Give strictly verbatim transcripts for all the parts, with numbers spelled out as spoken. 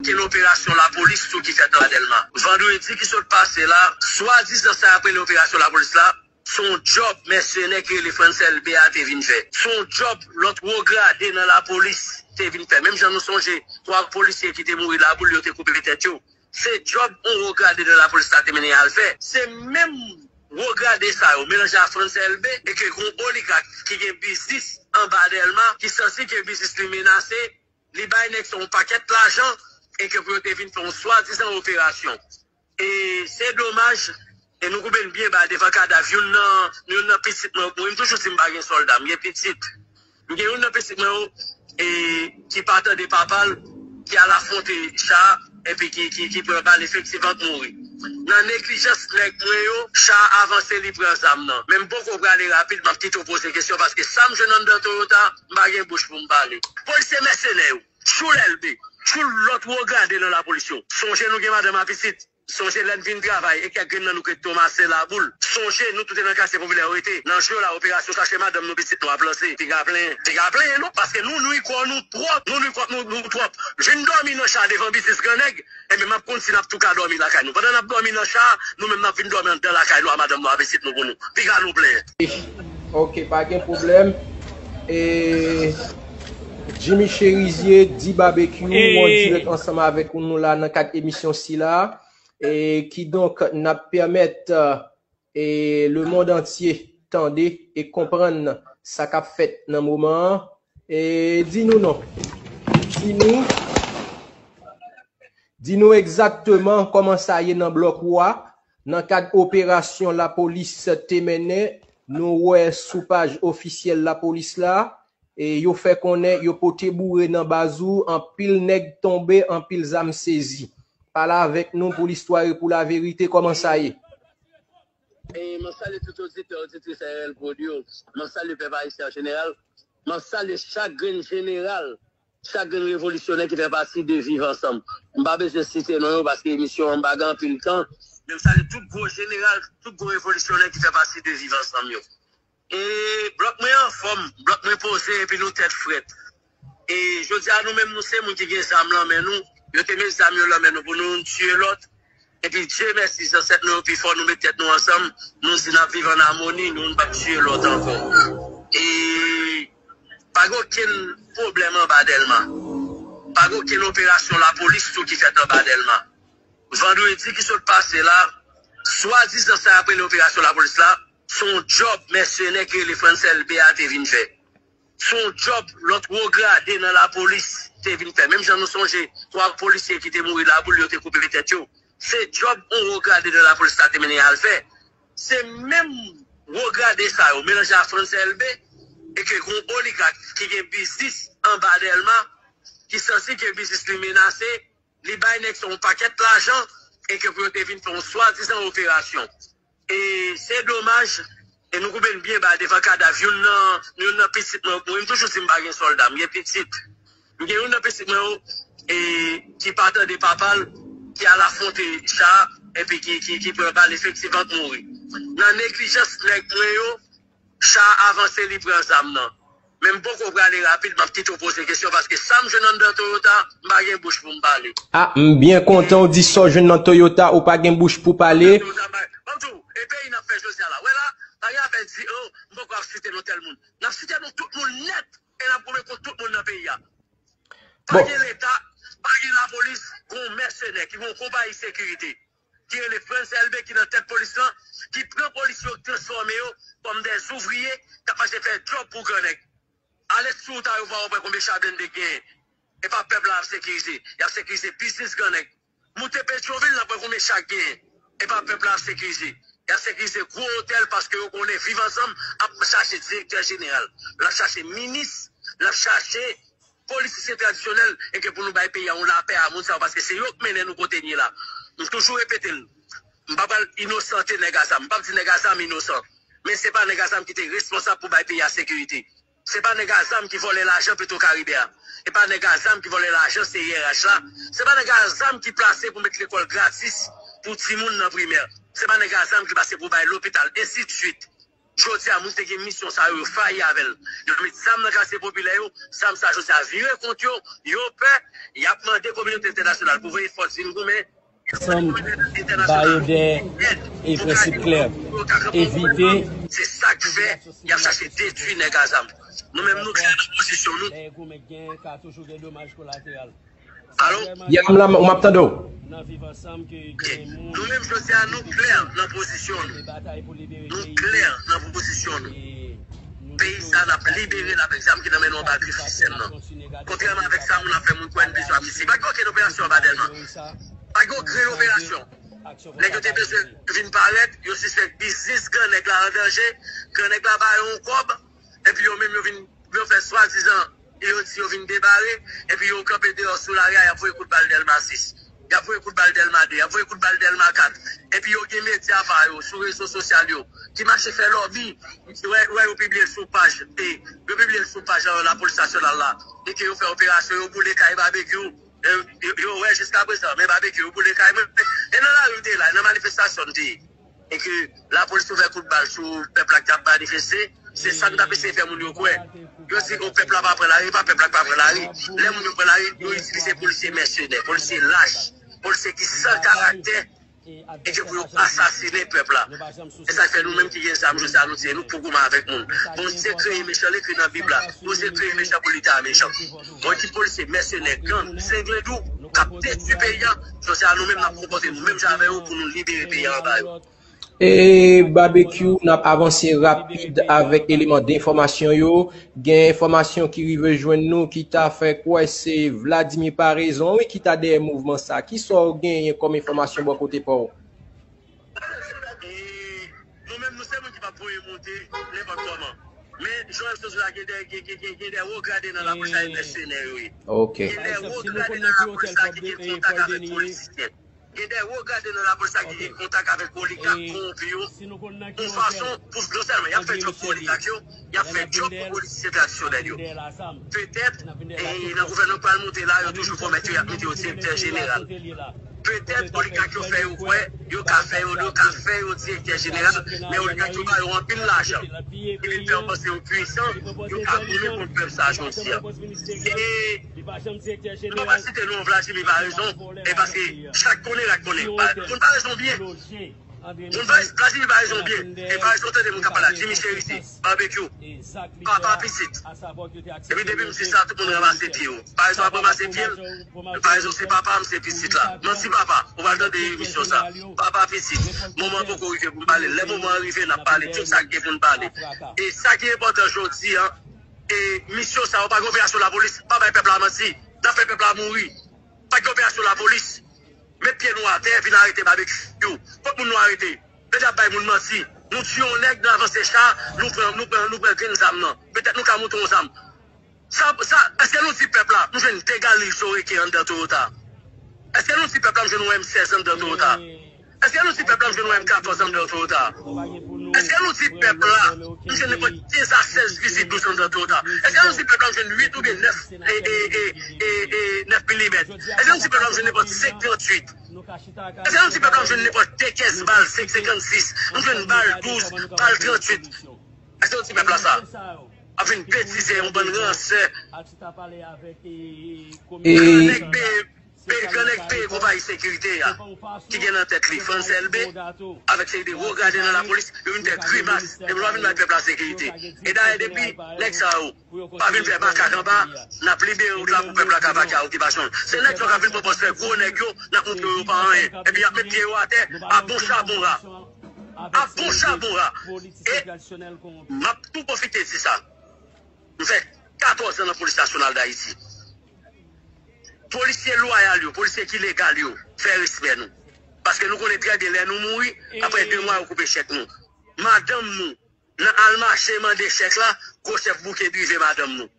okenn operasyon lapolis tou ki fèt anba Dèlma. Vandredi ki sot pase la, swadizan sa y ap rele operasyon lapolis la, se yon djòb mèsenè ki rele Frantz Elbé a te vin fè. Se yon djòb lòt wo grade nan lapolis te vin fè. Menm jan nou sonje twa polisye ki te mouri Laboul, yo te koupe tèt yo. Se djòb yon wo grade nan lapolis la te mennen y al fè. Se menm wo grade sa yo, melanje a Frantz Elbé, e ke gen yon oligak ki gen biznis anba Dèlma, ki santi ke biznis li menase, li bay nèg sa yon pakèt lajan, e ke pou yo te vin fè yon swadizan operasyon. E se domaj, e nou koupe n byen ba devan kadav youn nan, youn nan pitit mwen, mwen m toujou di m pa gen sòlda, m gen pitit. M gen youn nan pitit mwen yo, e, ki pa tande papa l, ki al afwonte cha, epi ki, ki, ki pran bal, efektivman k mouri. Nan neglijans nèg mwen yo, cha avanse, li pran zam nan. Men m poko prale rapid, m ap kite w poze kesyon, paske sa m jwenn anndan Toyota, m pa gen bouch pou m pale. Polisye mèsenè yo, tchoul Elbé, tchoul lòt wo grade nan lapolis yo. Sonje nou gen madanm a pitit. Sonje lè n vin travay e kèk grenn nan nou k ret Tomasen, Laboul. Sonje nou tout te nan katye popilè yo rete. Nan jou yo la, operasyon chache madanm nou, pitit nou ap lanse. Piga plenyen. Piga plenyen non, paske nou nwi kò nou twòp. Nou nwi kò nou, nou twòp. Vin dòmi nan cha devan biznis gran nèg, enben m ap konn si n ap tou ka dòmi lakay nou. Pandan n ap dòmi nan cha, nou menm n ap vin dòmi anndan lakay nou a madanm nou a pitit nou pou nou. Piga nou plenyen. Ok, pa gen pwoblèm. E Jimmy Cherizier, D Barbecue, ou an dirèk ansanm avèk nou la nan kad emisyon sila. E kidonk, n ap pèmèt e lemonn antye tande e konprann sa k ap fèt nan moman an. E di nou non. Di nou, di nou egzakteman kòman sa ye nan blòk ou a, nan kad operasyon lapolis te mennen, nou wè sou paj ofisyèl lapolis la, e yo fè konnen yo pote boure nan baz ou, anpil nèg tonbe, anpil zam sezi. Pale avèk nou pou listwa e pou laverite, kòman sa ye? E mwen salye tout oditè, oditris R L Prod yo. Mwen salye pèp ayisyen an jeneral. Mwen salye chak grenn jeneral, chak grenn revolisyonè ki fè pati de Viv Ansanm. M pa bezwen site non yo paske emisyon an m pa gen anpil tan. Men m salye tout gwo jeneral, tout gwo revolisyonè ki fè pati de Viv Ansanm yo. E blòk mwen anfòm, blòk mwen poze epi nou tèt frèt. E jodi a nou menm nou se moun ki gen zam lan men nou. Yo te met zam yo lan men nou pou nou youn tiye lòt. Epi Dye mèsi, zansèt nou yo pi fò, nou met tèt nou ansanm, nou di n ap viv ann amoni, nou n p ap tiye lòt ankò. E pa gen okenn pwoblèm anba Dèlma. Pa gen okenn operasyon lapolis tou ki fèt anba Dèlma. Vandredi ki sot pase la, swadizan sa y ap rele operasyon lapolis la, se yon djòb mèsenè ki rele Frantz Elbé a te vin fè. Se yon djòb lòt wo grade nan lapolis te vin fè. Menm jan nou sonje twa polisye ki te mouri Laboul, yo te koupe tèt yo. Se djòb yon wo grade nan lapolis la te mennen y al fè. Se menm wo grade sa yo, melanje a Frantz Elbé, e ke gen yon oligak ki gen biznis anba Dèlma, ki santi ke biznis li menase, li bay nèg sa yon pakèt lajan, e ke pou yo te vin fè yon swadizan operasyon. E se domaj, e nou koupe n byen ba devan kadav youn nan, youn nan pitit mwen, mwen m toujou di m pa gen sòlda, m gen pitit. M gen youn nan pitit mwen yo, e, ki pa tande papa l, ki al afwonte cha, epi ki, ki, ki pran bal, efektivman k mouri. Nan neglijans nèg mwen yo, cha avanse, li pran zam nan. Men m poko prale rapid, m ap kite w poze kesyon, paske sa m jwenn anndan Toyota, m pa gen bouch pou m pale. A, m byen kontan w di sa w jwenn nan Toyota, ou pa gen bouch pou pale. Toyota pa, ban m di w, e peyi n ap fè jodi a la. Wè la, pa gen afè di, o, m poko ap site non tèl moun. N ap site non tout moun nèt, e n ap goumen kont tout moun nan peyi a. Pa gen Leta, pa gen lapolis, gen yon mèsenè ki gen yon konpayi sekirite ki rele Frantz Elbé ki nan tèt polis lan, ki pran polisye yo, ki transfòme yo kòm dè zouvriye k ap mache fè djòb pou gran nèg. Ale sou wout a yo, w ap wè konbyen cha blende k genyen. E pa pèp la y ap sekirize. Y ap sekirize biznis gran nèg. Moute Petyonvil, n ap wè konbyen cha k genyen. E pa pèp la y ap sekirize. Y ap sekirize gwo otèl paske yo konnen Viv Ansanm ap chache direktè jeneral. L ap chache minis, l ap chache politisyen tradisyonèl e ke pou nou bay peyi a yon lapè a moun sa yo, paske se yo k mennen nou kote n ye la. M toujou repete l. M pa pral inosante nèg a zam. M p ap di nèg a zam inosan. Men se pa nèg a zam ki te responsab pou bay peyi a sekirite. Se pa nèg a zam ki vòlè lajan Petro Caribe a. Se pa nèg a zam ki vòlè lajan C I R H la. Se pa nèg a zam ki plase pou met lekòl gratis pou timoun nan primè. Se pa nèg a zam ki plase pou bay lopital, ensidswit. Jodi a, moun ki te gen misyon sa yo, yo fayi avè l. Yo met zam nan katye popilè yo, zam sa jodi a vire kont yo, yo pè, y ap mande kominote entènasyonal pou voye fòs vin goumen. Ansanm, ba yo de e prensip klè. Evite. Se sa k fè y ap chache detwi nèg a zam. Nou menm nou klè nan pozisyon nou. Alo? Ya, m la, m ap tande w. Nou menm jodi a, nou klè nan pozisyon nou. Nou klè nan pozisyon nou. Peyi sa, n ap libere l avèk zam ki nan men nou anba grif sistèm nan. Kontrèman avèk sa, moun ap fè moun kwè n bezwen amnisti. Pa gen okenn operasyon anba Dèlma. Pa gen okenn operasyon. Nèg yo te bezwen vin parèt, yo sispèk biznis grannèg la an danje, grannèg la ba yo yon kòb, epi yo menm yo vin, yo fè swadizan, yo di yo vin debare, epi yo kanpe deyò sou lari a, y ap voye kout bal Dèlma sis, y ap voye kout bal Dèlma de, y ap voye kout bal Dèlma kat, epi yo gen medya pa yo sou rezo sosyal yo ki mache fè lòbi, wè, wè yo pibliye l sou paj, e, yo pibliye l sou paj, e, lapolis nasyonal la, e ke yo fè operasyon, yo boule kay Babekyou, e, yo, yo wè jiska prezan, men Babekyou, yo boule kay mwen, e nan lari m te ye la, e nan manifestasyon m te ye. E ke lapolis ouvè kout bal sou pèp la k t ap manifeste, se sa n t ap eseye fè moun yo kwè. Yo di, o, pèp la pa pran lari, e pa pèp la k pa pran lari. Lè moun yo pran lari, yo itilize polisye mèsenè, polisye lach, polisye ki san karaktè, e ke pou yo asasinen pèp la. E sa k fè nou menm ki gen zam jodi a, nou di nou pou goumen avèk moun. Bondye kreye mechan, l ekri nan Bib la. Bondye kreye mechan pou li ta mechan. Yon ekip polisye mèsenè, gang, zenglendo, k ap detwi peyi a, jodi a nou menm n ap konpòte nou menm jan avè yo pou nou libere peyi a anba yo. E Babekyou, n ap avanse rapid avèk eleman de enfòmasyon yo. Gen enfòmasyon ki rive jwenn nou ki ta fè kwè se Vladimir Paraison, wi, ki ta dèyè mouvman sa. Kisa w genyen kòm enfòmasyon bò kote pa w? E nou menm, nou se moun ki p ap voye monte nenpòt kòman. Men Joel Sozula gen de, gen, gen, gen, gen de wo grade nan lapolis a, e mèsenè yo ye. Ok. Gen de wo grade nan lapolis la ki gen kontak avèk politisyen. Gen de wo grade nan lapolis la ki gen kontak avèk oligak kowonpi yo. Yon fason pou, non sèlman y ap fè djòb pou oligak yo, y ap fè djòb pou politisyen tradisyonèl yo. Petèt, e, nan gouvènman k pral monte la, yo toujou pwomèt yo y ap mete yo direktè jeneral. Petèt, oligak yo fè yo kwè, yo ka fè yo, yo ka fè yo direktè jeneral, men oligak yo ba yo anpil lajan. Ki vin fè yo panse yo pwisan, yo ka goumen kont pèp sa jodi a. E, nou pa site non Vladimir Paraison, e paske chak konnen rak konnen. Pa, moun Paraison byen. Moun pa, Vladimir Paraison byen. E Paraison tande moun k ap pale la, Jimmy Chérisier, Babekyou, papa pitit. Epi depi m di sa, tout moun ranmase pye yo. Paraison ap ranmase pye l. Paraison se papa m, se pitit la. Manti papa, ou pral tande emisyon sa. Papa pitit. Moman an poko rive pou m pale. Lè moman an rive, n ap pale tout sa k gen pou n pale. E sa ki enpòtan jodi a, e misyon sa yo pa gen operasyon lapolis, pa bay pèp la manti. N ap fè pèp la mouri. Pa gen operasyon lapolis. Met pye nou atè, vin arete Babekyou. Kot moun nou arete? Yo t ap bay moun manti. Nou tiye yon nèg, nou avanse cha, nou pran, nou pran, nou pran grenn zam nan. Petèt nou ka moute yon zam. Sa, sa, èske nou di pèp la, nou jwenn de galil Zoreke anndan Toyota? Èske nou di pèp la, nou jwenn yon M sèz anndan Toyota? Èske nou di pèp la, nou jwenn yon M katòz anndan Toyota? Èske nou di pèp la, nou jwenn nenpòt kenz a sèz vizib douz anndan Toyota? Èske nou di pèp la, nou jwenn uit oubyen nèf, e, e, e, e, e, nèf milimèt? Èske nou di pèp la, nou jwenn nenpòt senk tranntuit? Èske nou di pèp la, nou jwenn nenpòt de kès bal senk senkannsis? Nou jwenn bal douz, bal tranntuit. Èske nou di pèp la sa? Ap vin betize, yon bann ransè. E grannèg peye, peye, grannèg peye konpayi sekirite a, ki gen nan tèt li Frantz Elbé, avèk seri de wo grade nan lapolis, yo vin fè grimas. Depi lè w vin bay pèp la sekirite. E dayè, depi nèg sa yo pa vin fè makak anba, n ap libere wout la pou pèp la ka vake a okipasyon l. Se nèg yo k ap vin pran pòz fè gwo nèg yo, n ap montre yo pa anyen. Epi y ap met pye yo atè, a bon chabon ra. A bon chabon ra. E m ap tou pwofite di sa. M fè katòz an nan Polis Nasyonal Dayiti. Polisye lwayal yo, polisye ki legal yo, fè respè nou. Paske nou konnen trè byen lè nou mouri, apre de mwa yo koupe chèk nou. Madanm nou, nan al mache mande chèk la, gwo chèf bouke drive madanm nou.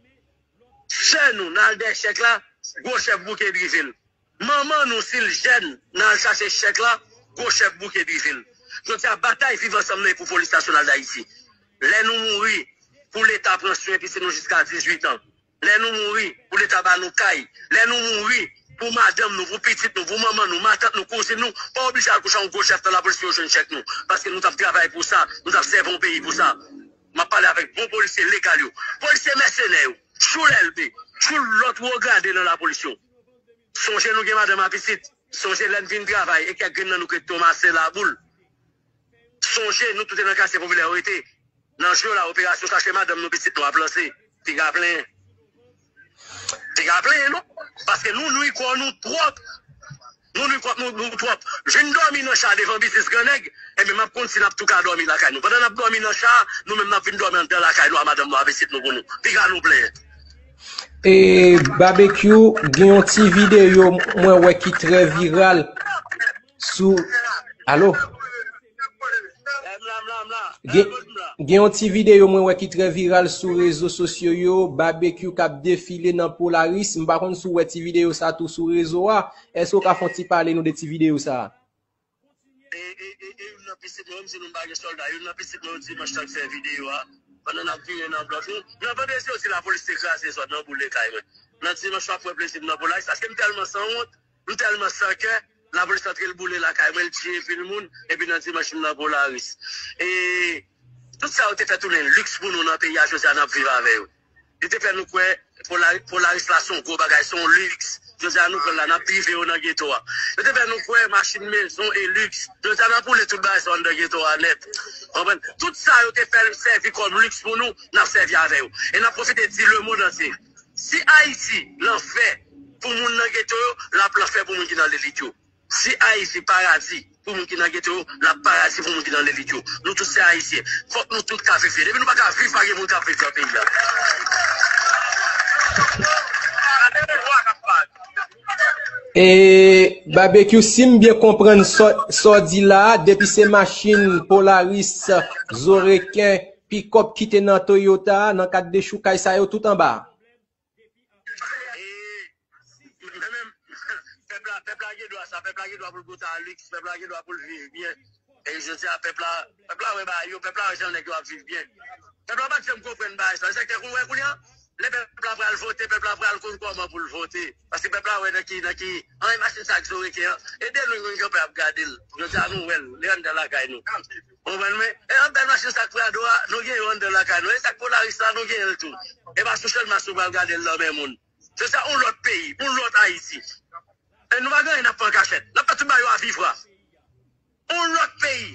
Sè nou, nan al dèyè chèk la, gwo chèf bouke drive l. Manman nou, si l jèn, nan al chache chèk la, gwo chèf bouke drive l. Jodi a, batay Viv Ansanm nan e pou Polis Nasyonal Dayiti. Lè nou mouri, pou Leta pran swen pitit nou jiska dizuit an. Lè nou mouri, pou Leta ba nou kay. Lè nou mouri, Pou madanm nou, pou pitit nou, pou manman nou, matant nou, kouzin nou, pa oblije al kouche ak yon gwo chèf nan lapolis pou yo jwenn chèk nou. Paske nou t ap travay pou sa, nou t ap sèvi yon peyi pou sa. M ap pale avèk bon polisye legal yo, polisye mèsenè yo, tchoul L P, tchoul lòt wo grade nan lapolis yo. Sonje nou gen madanm ak pitit. Sonje lè n vin travay e kèk grenn nan nou k ret tonbe se laboul. Sonje nou tout se nan katye popilè yo rete. Nan jou la operasyon chache madanm nou pitit nou ap lanse. Piga plenyen. Piga plenyen non. Paske nou nwi kò nou twòp. Nou nwi kò nou, nou twòp. Vin dòmi nan cha devan biznis gran nèg. Ebyen m ap konn si n ap tou ka dòmi lakay nou. Pandan n ap dòmi nan cha, nou menm n ap vin dòmi anndan lakay nou a madanm nou a pitit nou pou nou. Piga nou plenyen. E Babekyou, gen yon ti videyo mwen wè ki trè viral sou, alo? Gen, gen yon ti videyo mwen wè ki trè viral sou rezo sosyo yo, Babekyou k ap defile nan Polaris. M pa konn si w wè ti videyo sa tou sou rezo a. Èske w ka fè yon ti pale nou de ti videyo sa? E, e, e, e youn nan pitit mwen, yo m di nou m pa gen sòlda, youn nan pitit mwen yo dimanch nan k fè videyo a, pandan n ap vire nan blòf nou, nan vandredi yo di lapolis te kraze zòn nan, boule kay mwen. Nan dimanch w ap wè plezi m nan Polaris, paske m tèlman sanwont, m tèlman san kè, lapolis antre l boule lakay mwen, l tiye pil moun, epi nan dimanch m nan Polaris. E tout sa yo te fè tounen liks pou nou nan peyi a, jodi a n ap viv avè yo. Yo te fè nou kwè Polaris la se yon gwo bagay, se yon liks. Jodi a nou pran l la, n ap drive yo nan geto a. Yo te fè nou kwè machin mezon e liks. Jodi a n ap woule tout bagay sa yo anndan geto a nèt. Konprann? Tout sa yo te fè sèvi kòm liks pou nou, n ap sèvi avè yo. E n ap pwofite di lemonn antye, si Ayiti lanfè pou moun nan geto yo, l ap lanfè pou moun ki nan lelit yo. Si Ayiti paradi pou moun ki nan geto yo, l ap paradi pou moun ki nan lelit yo. Nou tout se Ayisyen. Fòk nou tout ka viv byen. Depi nou pa ka viv, pa gen moun k ap viv nan peyi a. E Babekyou, si m byen konprann sa w di la, depi se machin Polaris, Zoreken, pikòp ki te nan Toyota, nan kad dechoukay sa yo, tout anba. E, men, men, pèp la, pèp la gen dwa sa, pèp la gen dwa pou l goute a liks, pèp la gen dwa pou l viv byen. E jodi a, pèp la, pèp la wè bagay yo, pèp la wè jan nèg yo ap viv byen. Pèp la pa t janm konprann bagay sa. Se sa k fè ou wè kounye a, lè pèp la pral vote, pèp la pral konn kòman pou l vote. Paske pèp la wè nan ki, nan ki, anyen machin sa ak Zoreken an. E de lwen nou kanpe ap gade l. Jodi a nou wè l, li anndan lakay nou. Konprann mwen? E yon bèl machin sa k Prado a, nou gen yo anndan lakay nou. E sa k Polaris la, nou gen l tou. E pa sou Channmas nou pral gade l nan men moun. Se sa, yon lòt peyi, yon lòt Ayiti. E nou pa gen anyen n ap fè an kachèt. N ap fè tout bagay yo avivwa. Yon lòt peyi,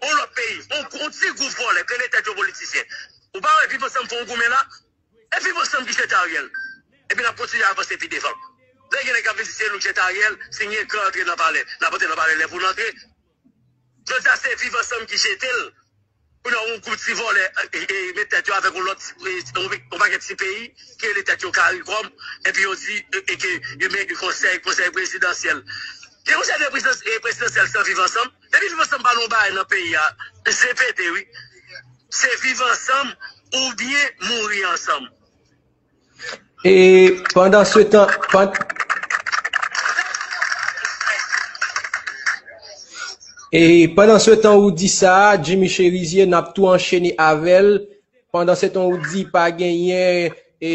yon lòt peyi, yon, yon ti gwoup vòlè k rele tèt yo politisyen. Ou pa wè Viv Ansanm fè yon goumen la? E Viv Ansanm ki jete Ariel. Epi n ap kontinye avanse pi devan. Lè gen nèg k ap vin di se nou k jete Ariel, si n gen kran antre nan palè, n ap antre nan palè lè pou n antre. Jodi a se Viv Ansanm ki jete l. Kounye a yon gwoup ti vòlè e, e, met tèt yo avèk yon lòt ti, e, yon, yon pakèt ti peyi ki rele tèt yo Karikòm, epi yo di e, e ke yo men konsèy, konsèy prezidansyèl. Gen konsèy de prezidans, e, prezidansyèl san Viv Ansanm? Depi Viv Ansanm pa nan yon bagay nan peyi a, se pete wi. Se viv ansanm oubyen mouri ansanm. E pandan se tan, pan- e pandan se tan ou di sa, Jimmy Cherizier, n ap tou anchene avè l. Pandan se tan ou di pa genyen, e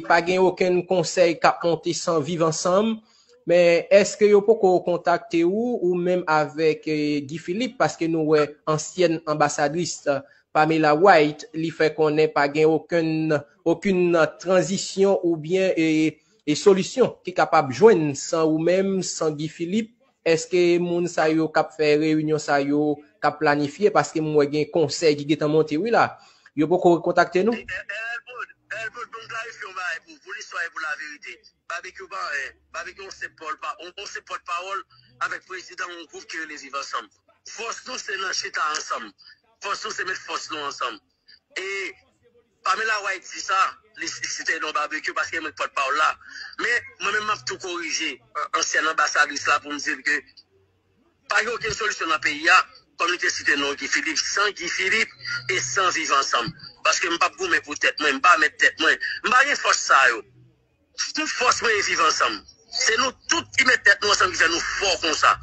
pa gen okenn konsèy k ap monte san Viv Ansanm. Men èske yo poko kontakte ou, ou menm avèk e, Guy Philippe, paske nou wè ansyèn anbasadris Pamela White, li fè konnen pa gen okenn, okenn tranzisyon oubyen e, e solisyon ki kapab jwenn san ou menm, san Guy Philippe. Èske moun sa yo k ap fè reyinyon sa yo, k ap planifye, paske m wè gen konsèy ki gentan monte wi la, yo poko kontakte nou? Elwood, Elwood, pou m klarifye yon bagay pou, pou listwa e pou laverite. Babekyou pa anyen. Babekyou yon senp pòl pa, yon, yon senp pòtpawòl avèk prezidan yon gwoup ki rele Viv Ansanm. Fòs nou se nan chita ansanm. Fòs nou se met fòs nou ansanm. E Pamela White di sa, li, li site non Babekyou paske mwen k pòtpawòl la. Men mwen menm m ap tou korije an- ansyen anbasadris la pou m di l ke pa gen okenn solisyon nan peyi a, kòm li te site non Guy Philippe, san Guy Philippe e san Viv Ansanm. Paske m p ap goumen pou tèt mwen, m pa mèt tèt mwen, m pa gen fòs sa yo. Tout fòs mwen e Viv Ansanm. Se nou tout ki met tèt nou ansanm ki fè nou fò konsa.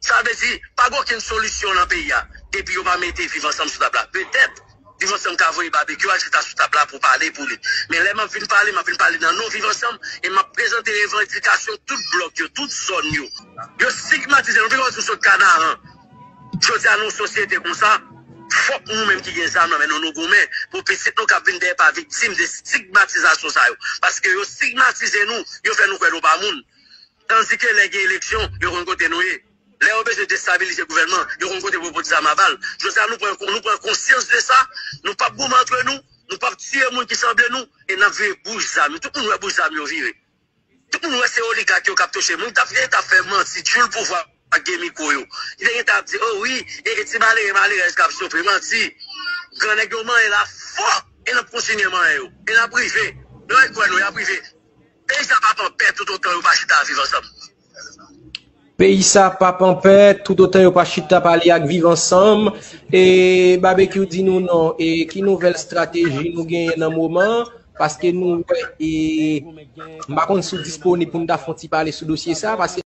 Sa vle di, pa gen okenn solisyon nan peyi a, depi yo pa mete Viv Ansanm sou tab la. Petèt, Viv Ansanm ka voye Babekyou al chita sou tab la pou pale pou li. Men lè m ap vin pale, m ap vin pale nan non Viv Ansanm e m ap prezante revandikasyon tout blòk yo, tout zòn yo. Yo stigmatize nou, vin wè sou sot Kanaran. Jodi a, nou sosyete konsa, fòk nou menm ki gen zam nan men nou, nou goumen pou pitit nou k ap vin dèyè pa viktim de stigmatizasyon sa yo. Paske yo stigmatize nou, yo fè nou kwè nou pa moun. Tandike lè gen eleksyon, yo konn kote nou ye. Lè yo bezwen destabilize gouvènman, yo konn kote pou yo pot zam a bal. Jodi a, nou pran, nou pran konsyans de sa, nou p ap goumen antre nou, nou p ap tiye moun ki sanble nou, e n ap vire bouch zam yo. Tout moun wè bouch zam yo vire. Tout moun wè se oligak yo k ap touche moun. T ap, t ap fè manti, tchoul pouvwa ak gen mikwo yo. Li te gentan ap di, o wi, e, e ti malere, malerèz k ap soufri, manti. Gran nèg yo manyen la fò, e n ap kontinye manyen yo. E n ap rive. Nou wè kwè nou, y ap rive. Peyi sa p ap anpè toutotan yo pa chita viv ansanm. Peyi sa p ap anpè toutotan yo pa chita pale ak Viv Ansanm. E Babekyou di nou non. E ki nouvèl estrateji nou genyen nan moman? Paske nou wè, e, m pa konn si w disponib pou n ta fè yon ti pale sou dosye sa, paske